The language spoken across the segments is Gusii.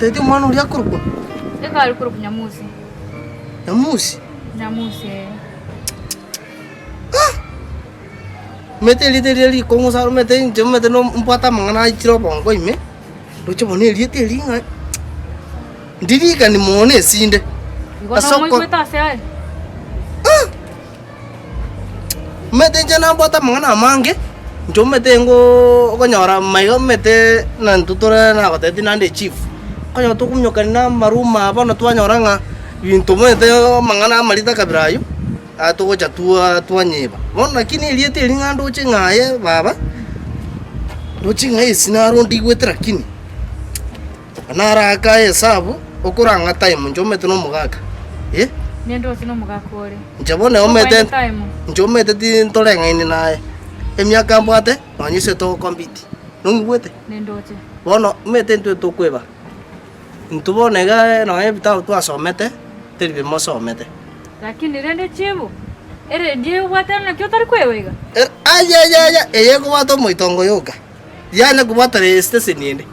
Gwantebetie omwana oria akorokwa? Ekare korokwa Nyamusi. Nyamusi? Nyamusi ee. Ah! Omanyete erieta eria rikong'u sana, omanyete inche omanyete no mbwate amang'ana aichire obongo ime, ndoche bono erieta eri ng'a ndirikani mono esinde. Igo Ase oko- nomoigwete ase aye? Ah! Omanyete inche nabwate amang'ana amange, inche omanyete ngoooo okonyora maiga omanyete na intwe tore nagotebetie naende echief, okonyora tokominyokani na amaruma bono twanyora ng'a binto omanyete amang'ana amarito akabira aywo, aya togocha twa twanyeba. Bono lakini erieta eri ng'a ndoche ng'a aye baba, ndoche ng'a esi naro ndigwete lakini. Narake aye esabu, okorang'a time, inche omanyete na omogaka, eh. Nende ose nomogaka ore. Inche bono omanyete, Okoenda time. inche omanyete tintoreng'aini naye, emiaka mbwate, nonye ase togocompete, nong'igwete? Nende oche. Bono omanyete intwe tokweba, intwe bono iga nonye ebitabu twasomete, teri bi mosomete. Lakini rende chibu, eredio eye obwate ere naki otari kweba iga? Ayayaya, eye ekobwata omoitongo yoka. Yanya kobwatana esiteseni ende.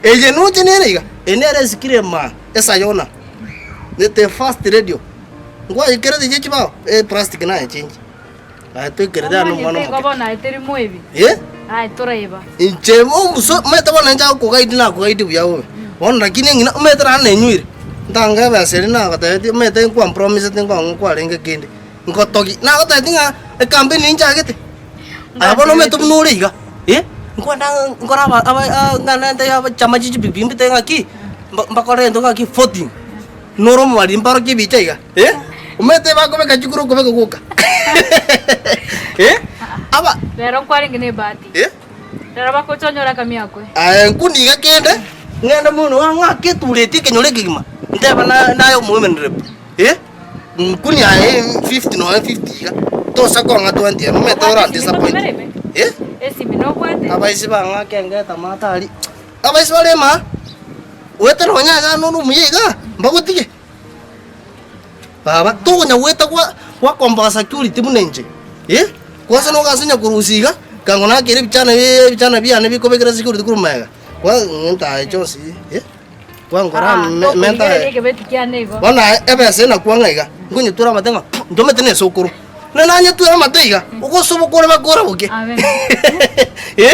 Eye noche nere iga, eye nere esikire emaa, esayona, the the first radio. Nkwayekerete inche chibao, eplastic nayechengi. Aye toikerete ande omwana Omanyete igo omoke. bono aye teri moibi. Eh? Aye toraiba. Inche omuso, omanyete bono inche agokogaidi nakogaidi buya bobe. Bono lakini eng'ina, omanyete naro nenywire, ntange ebesa eria nagotebetie, omanyete nkwampromisete nkong'u kwarenge kende. Ngotogi, nagotebetie ng'a ekampeni ninchagete. Aya bono omanyete buna ore iga, eh, nkwenda nkore aba aba ng'a nente chama chie chipikipiki mbite ng'aki, mba- mbakore egento ng'aki voting, nore omobari mbarokie ebicha iga, eh, omanyete bakobeka chikura okobeka gwoka eh, aba Rero nkwarenge na ebahati. eh. Rero bagocha onyore akamia akwe. Aye nkuni iga kende, ng'ende mono ng'ake etureti ekenyoro ekegima, ntebe na naye omowomen rep, eh. Nkuni aye 50 nonya 50 iga, tosa kong'a 20 ere, omanyete ora disappoint. Eh? Esimi nobwate? Abaisi bang'ake engeta mata aria, abaisi bare maa, goeta nonya iga nore omuya iga, mbagotige. Baba, tokonya goeta gwa gwakomboka security buna inche, eh, kwanza nogasa onya korusia iga, kango nakere ebichana ebichana biane bikobekera security korwa magega, kwa ng'enta aye chionsi eh. Gwankora Ah, me- menta tokorigereria ekebeti kiane igo. Bono aye ebesa eye nakwang'a iga, nkonyetura amate ng'a pu, ntomete na esokoro. Buna nanyetwera amate iga, ogosoboka ore bakora boke. Amen. Eh,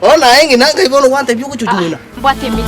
bono aye ng'ina nkai bono gwantebia ogochuchu Ah, ng'ina. mbwate emiti.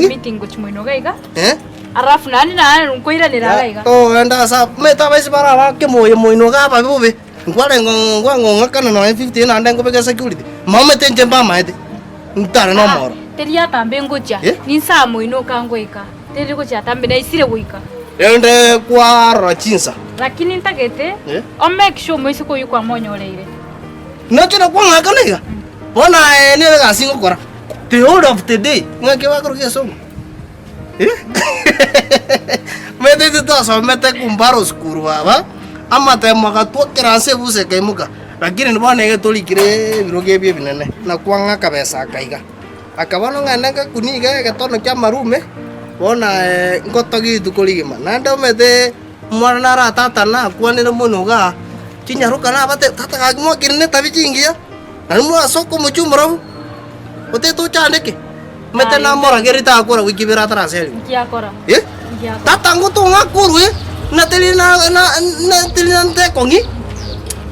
Meeting gochia moino iga iga Eh? alafu naende naye nkoiranera iga iga. Togenda ase omanyete abaisi bare abake moyo moino iga ababe bobe, nkwarenge nkong'akana nonye 50 naende nkobeka esecurity, mamaete inche mbamaete, ntare na omoro. Teri atambe ngochia, Eh? ninsaa moino oka ngoika, teri gochia atambe naisire goika. Rende kwarora chinsa. Lakini ntagete, Eh? o make sure omoiseke oyio kwamonyoreire. Nochire kwang'akana iga, bono aye nere egasi ngokora, the whole of the day, ng'aki bakoroka egesongo? Omanyete intwe twasomete kumbaro sukuru baba, amatemo agatwokera ase ebusa ekaimoka, lakini bono iga torikire ebirogo ebi ebinene, na kwang'a akabesa aka iga. Aka bono ng'ende ngakuni iga egetono kia amarume, bono aye ngotogie rituko rigima. Naende omanyete omwana naro tata nakwanire mono igaa, chinyaroka nabate tata gaki mwakire na etabi chingiya, naende mwasoka omochie omorabu, otete ochandeke. Omanyete namoragereria takora goika ibere ataraserigwe. Nki akora? Eh? Nki akora? Tata ngotong'a korwe, na teri na na na teri na ntekong'i,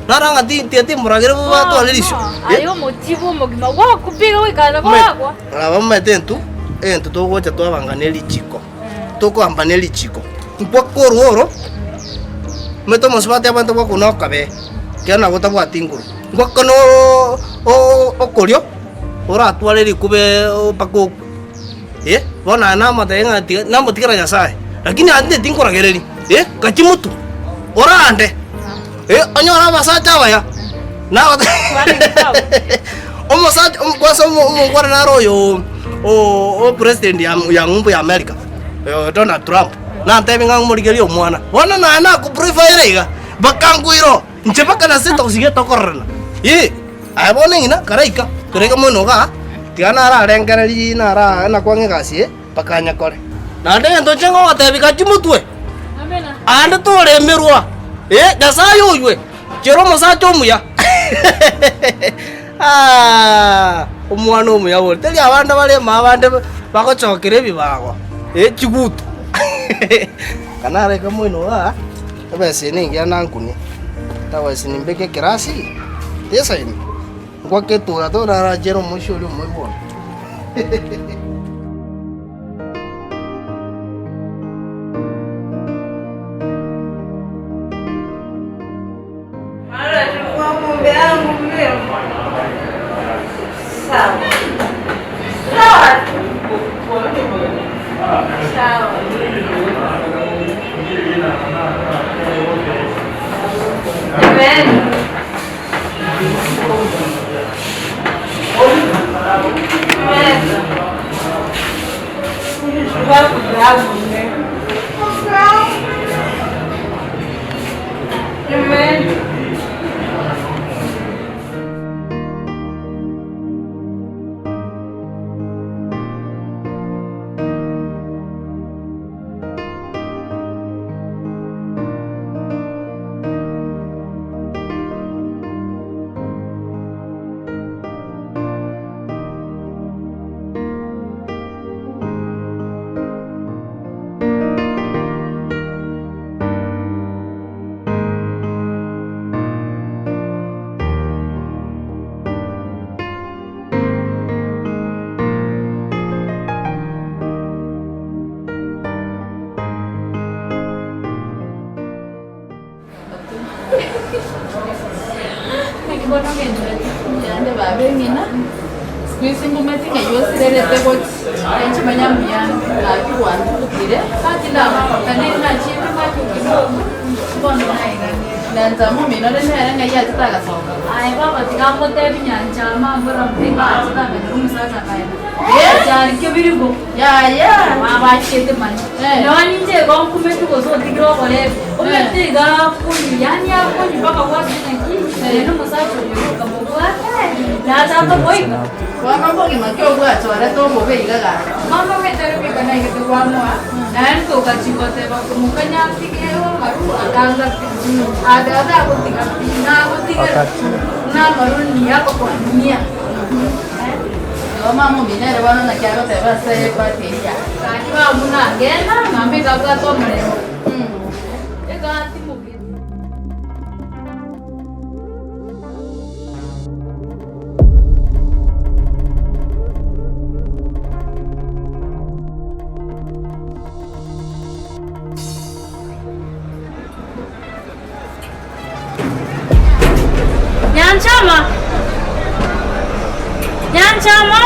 nara ng'a ti tiga timoragere bo batware riso. Eh? Aye omochibu omogima gwakupiga goikana goakwa. Aba omanyete intwe, egento togocha twabanga ne richiko, tokoamba ne richiko, nkwa korwa oro, omanyete omosubati abwenerete gokuna okabe, ekiagera nabo otabwati nguru, ngwakana oo okorio. Oratware rikube mpaka okwe. Eh, bono aye namotebia ng'a tiga namotigera Nyasaye, lakini aye inche tinkoragereria, eh, gachia motwe, orande, eh, onyore abasacha abaya, nagote omosacha omo kwanza omo omongwana naro oyo o president ya ya ng'umbu ya America, Donald Trump, nantebie ng'a ng'omorigererie omwana, bono naye nakopreferire iga, bakankoira oo. Inche mpaka na sita gose tokororana. Ee, aye bono eng'ina karaika, karaika mono igaa, tiga nararengereria nara nakwang'a egasi eye, mpaka nyekore. Naende egento inche ngogotebi gachia motwe, aande toremerwa, ee, Nyasaye oywe, chera omosacha omuya aah, omwana omuya bori, teri abande bare ime abande bagochokera ebibago, ee, chigutu Kanaraika moino igaa. Ebesa eye nengiya nankunie, tagwesi nimbeke ekerasi tesaini, ngwake etura torarachere omoisia oria omoigwa one. Yande baba eng'ina, siku hizi ngometi ng'a igo osirerete gochi, enchimanya mbuya gaki gwantugutire, gaki nagokorokania nachiete gaki kidogo, bono nairanire. Nancha momino ore nere ng'ai achete agasoka. Aye baba tiga ngotebi nyancha amambora mbe achete akanyora omosacha akaenda. Acharikio birigo. Yaya. Baba achiete mani. Eh. Nonya ninche igo nkumeti gose otigire oborebi. Omete iga akonywa yaani akonywa mpaka gwasira naki naende omosacha oyo okamobwata nachaka koiga. Bono obogima ki obwachorete obobe iga gaki? Bono omete ere bweka naigete kwamoa, naende togachia goteba komokanya atige amaru akanga pi. Ata tagotiga pi, nagotigera buna amaru niya agokwania. Igo mama omino ere bono naki agoteba ase epati eyio yaye? Gaki baba buna agenda, mama iga abwate omorembe. Egati mobe. Nyanchama! Nyanchama!